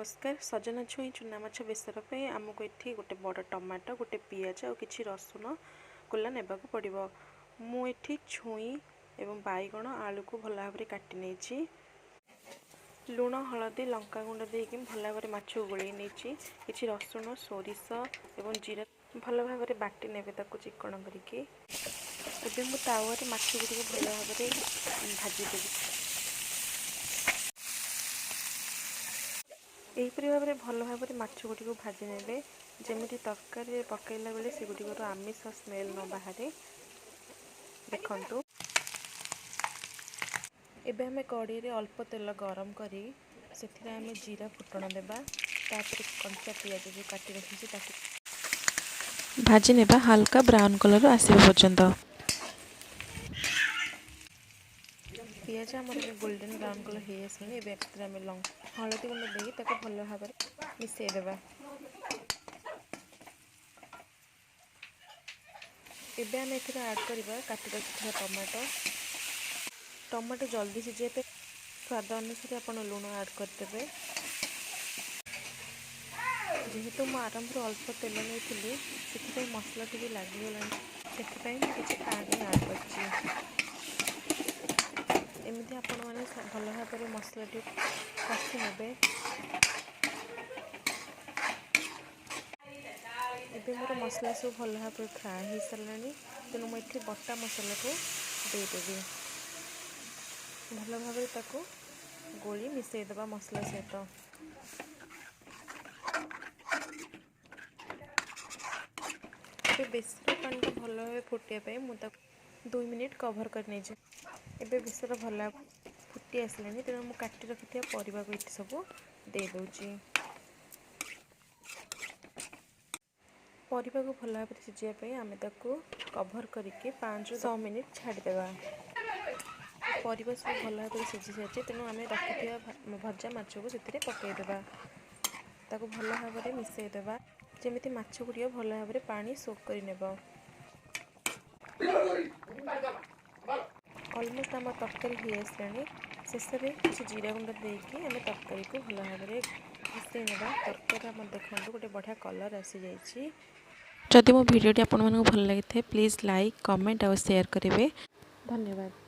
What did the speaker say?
ନମସ୍କାର। ସଜନା ଛୁଇଁ ଚୁନା ମାଛ ବେସର ପାଇଁ ଆମକୁ ଏଠି ଗୋଟେ ବଡ଼ ଟମାଟୋ, ଗୋଟେ ପିଆଜ ଆଉ କିଛି ରସୁଣ କୋଲା ନେବାକୁ ପଡ଼ିବ। ମୁଁ ଏଠି ଛୁଇଁ ଏବଂ ବାଇଗଣ, ଆଳୁକୁ ଭଲ ଭାବରେ କାଟି ନେଇଛି। ଲୁଣ, ହଳଦୀ, ଲଙ୍କାଗୁଣ୍ଡ ଦେଇକି ଭଲ ଭାବରେ ମାଛକୁ ଗୋଳେଇ ନେଇଛି। କିଛି ରସୁଣ, ସୋରିଷ ଏବଂ ଜିରା ଭଲ ଭାବରେ ବାଟି ନେବେ ତାକୁ ଚିକଣ କରିକି। ଏବେ ମୁଁ ତାୱାରେ ମାଛ ଗୁଡ଼ିକୁ ଭଲ ଭାବରେ ଭାଜିଦେବି। ଏହିପରି ଭାବରେ ଭଲ ଭାବରେ ମାଛ ଗୁଡ଼ିକୁ ଭାଜି ନେବେ, ଯେମିତି ତରକାରୀରେ ପକାଇଲା ବେଳେ ସେଗୁଡ଼ିକର ଆମିଷ ସ୍ମେଲ୍ ନ ବାହାରେ। ଦେଖନ୍ତୁ, ଏବେ ଆମେ କଡ଼େଇରେ ଅଳ୍ପ ତେଲ ଗରମ କରି ସେଥିରେ ଆମେ ଜିରା ଫୁଟଣ ଦେବା। ତାପରେ କଞ୍ଚା ପିଆଜ ଯେଉଁ କାଟି ରଖିଛି, ତାକୁ ଭାଜି ନେବା ହାଲକା ବ୍ରାଉନ୍ କଲର୍ ଆସିବା ପର୍ଯ୍ୟନ୍ତ। ପିଆଜ ଆମର ଏବେ ଗୋଲ୍ଡେନ୍ ବ୍ରାଉନ୍ କଲର୍ ହେଇ ଆସିଲାଣି। ଏବେ ଏଥିରେ ଆମେ ହଳଦୀ ଗୁଣ୍ଡ ଦେଇକି ତାକୁ ଭଲ ଭାବରେ ମିଶାଇ ଦେବା। ଏବେ ଆମେ ଏଥିରେ ଆଡ଼୍ କରିବା କାଟି ରଖିଥିବା ଟମାଟୋ। ଟମାଟୋ ଜଲ୍ଦି ସିଝିବା ପାଇଁ ସ୍ୱାଦ ଅନୁସାରେ ଆପଣ ଲୁଣ ଆଡ଼୍ କରିଦେବେ। ଯେହେତୁ ମୁଁ ଆରମ୍ଭରୁ ଅଳ୍ପ ତେଲ ନେଇଥିଲି, ସେଥିପାଇଁ ମସଲା ଟିକେ ଲାଗିଗଲାଣି, ସେଥିପାଇଁ ମୁଁ କିଛି ପାଣି ଆଡ଼୍ କରିଛି। ଏମିତି ଆପଣମାନେ ଭଲ ଭାବରେ ମସଲାଟି କଷି ନେବେ। ଏବେ ମୋର ମସଲା ସବୁ ଭଲ ଭାବରେ ଫ୍ରାଏ ହେଇସାରିଲାଣି, ତେଣୁ ମୁଁ ଏଠି ବଟା ମସଲାକୁ ଦେଇଦେବି। ଭଲ ଭାବରେ ତାକୁ ଗୋଳି ମିଶାଇ ଦେବା ମସଲା ସହିତ। ଏବେ ବେସର ପାଣିଟା ଭଲ ଭାବେ ଫୁଟିବା ପାଇଁ ମୁଁ ତାକୁ 2 ମିନିଟ୍ କଭର୍ କରି ନେଇଛି। ଏବେ ବେସର ଭଲ ଫୁଟି ଆସିଲାଣି, ତେଣୁ ମୁଁ କାଟି ରଖିଥିବା ପରିବାକୁ ଏଠି ସବୁ ଦେଇଦେଉଛି। ପରିବାକୁ ଭଲ ଭାବରେ ସିଝିବା ପାଇଁ ଆମେ ତାକୁ କଭର୍ କରିକି 5-6 ମିନିଟ୍ ଛାଡ଼ିଦେବା। ପରିବା ସବୁ ଭଲ ଭାବରେ ସିଝି ସାରିଛି, ତେଣୁ ଆମେ ରଖିଥିବା ଭଜା ମାଛକୁ ସେଥିରେ ପକାଇଦେବା। ତାକୁ ଭଲ ଭାବରେ ମିଶାଇ ଦେବା, ଯେମିତି ମାଛ ଗୁଡ଼ିକ ଭଲ ଭାବରେ ପାଣି ସୋକ୍ କରିନେବ। ଅଲମୋଷ୍ଟ ଆମ ତରକାରୀ ହେଇ ଆସିଲାଣି। ଶେଷରେ କିଛି ଜିରା ଗୁଣ୍ଡ ଦେଇକି ଆମେ ତରକାରୀକୁ ଭଲ ଭାବରେ ମିଶାଇ ନେବା। ତରକାରୀ ଆମର ଦେଖନ୍ତୁ, ଗୋଟେ ବଢ଼ିଆ କଲର୍ ଆସିଯାଇଛି। ଯଦି ମୋ ଭିଡ଼ିଓଟି ଆପଣମାନଙ୍କୁ ଭଲ ଲାଗିଥାଏ, ପ୍ଲିଜ୍ ଲାଇକ୍, କମେଣ୍ଟ ଆଉ ସେୟାର କରିବେ। ଧନ୍ୟବାଦ।